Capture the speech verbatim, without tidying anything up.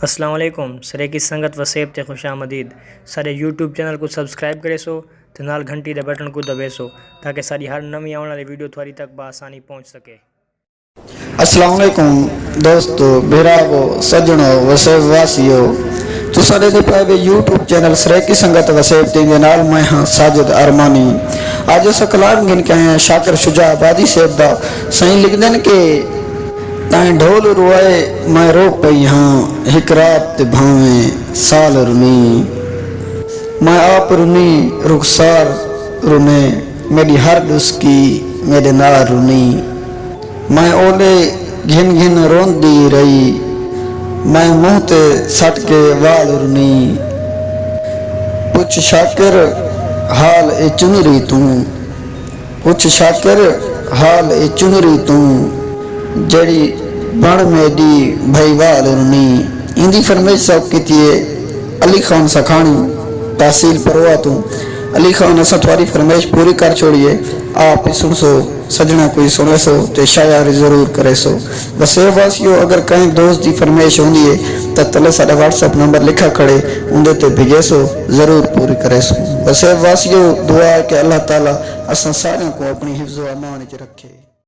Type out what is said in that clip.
السلام علیکم، سریکی سنگت وسیب تے خوش آمدید۔ ساݙے یوٹیوب چینل کوں سبسکرائب کریسو تے نال گھنٹی دے بٹن کوں دبیسو، تاکہ ساݙی ہر نویں آوݨ والی ویڈیو تہاݙی تک بآسانی پہنچ سکے۔ السلام علیکم دوستو، بھراوو، سڄݨو، وسیب واسیو، تساں ݙیہدے پئے وے یوٹیوب چینل سریکی سنگت وسیب تے، دے نال میں ہاں ساجد ارمانی۔ اڄ اساں کلام گھن کے آئے ہاں شاکر شجاع آبادی صاحب دا۔ سائیں لکھدن کہ تائیں ڈھول روائے میں رو پئی ہاں، ہک رات تے بھانویں سال رنی۔ میں آپ رنی، رخسار رنے، میݙی ہر ݙسکی میݙے نال رنی۔ میں اولے گھن گھن روندی رہی، میں منہ تے سٹ کے وال رنی۔ پچھ شاکر حال اے چنری توں، پچھ شاکر حال اے چنری توں، جیڑھی بݨ میݙی بھئی وال رنی۔ ایندی فرمائش سوق کیتی ہے علی خان سکھاݨی، تحصیل پروہ توں۔ علی خان، اساں تہاݙی فرمائش پوری کر چھوڑی ہے، آپ ہی سݨسو۔ سڄݨاں، کوئی سݨیسو تے شاعری ضرور کریسو۔ وسیب واسیو، اگر کہیں دوست دی فرمائش ہوندی ہے تاں تلے ساݙا واٹس ایپ نمبر لکھا کھڑے، اوندے تے بھیجیسو، ضرور پوری کریسوں۔ وسیب واسیو، دعا ہے کہ اللہ تعالیٰ اساں ساریاں کوں اپݨی حفظ و امان اچ رکھے۔